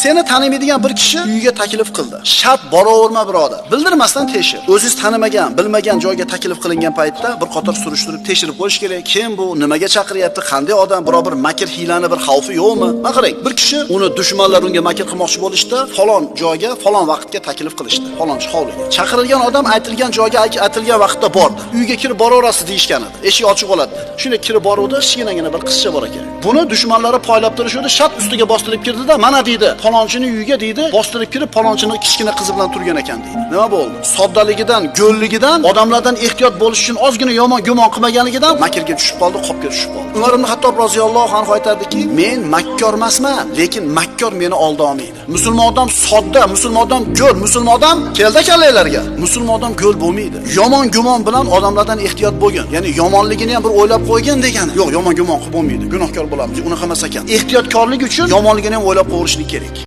Seni tanimaydigan bir kishi uyiga taklif qildi. Shart boraverma, birodar. Bildirmasdan tekshir. O'zingiz tanimagan, bilmagan joyga taklif qilingan paytda bir qator surishtirib, tekshirib qo'yish kerak. Kim bu? Nimaga chaqiryapti? Qanday odam? Biror bir makr hiylani bir xavfi yo'qmi? Mana qarang, bir kishi uni dushmanlar unga makr qilmoqchi bo'lishda falon joyga, falon vaqtga taklif qilishdi. Falonchi hovliga. Chaqirilgan odam aytilgan joyga aytilgan vaqtda bordi. Uyga kirib boraverasiz deyishgan edi. Eshik ochiq bo'ladi dedi. Shunda kirib boruvdi, kichkinagina bir qizcha bor ekan. Buni dushmanlari poylab turishuvdi, shart ustiga bostirib kirdida, mana deydi, falonchini uyiga deydi, bostirib kirib falonchini kichkina qizi bilan turgan ekan deydi. Nima bo'ldi? Soddaligidan, go'lligidan, odamlardan ehtiyot bo'lish uchun ozgina yomon gumon qilmaganligidan makrga tushib qoldi, qopga tushib qoldi. Umar ibn Xattob roziyallohu anhu aytardiki, men makkor emasman, lekin makkor meni olda olmaydi. Musulmon odam sodda, musulmon odam go'l, musulmon odam keldi kallalarga. Musulmon odam go'l bo'lmaydi. Yomon gumon bilan odamlardan ehtiyot bo'lgin. Ya'ni yomonligini ham bir o'ylab qo'ygin degani. Yo'q, yomon gumon qilib bo'lmaydi, gunohkor bo'lamiz. Unaqa emas ekan. Ehtiyotkorlik uchun yomonligini ham o'ylab qo'yishlik kerak.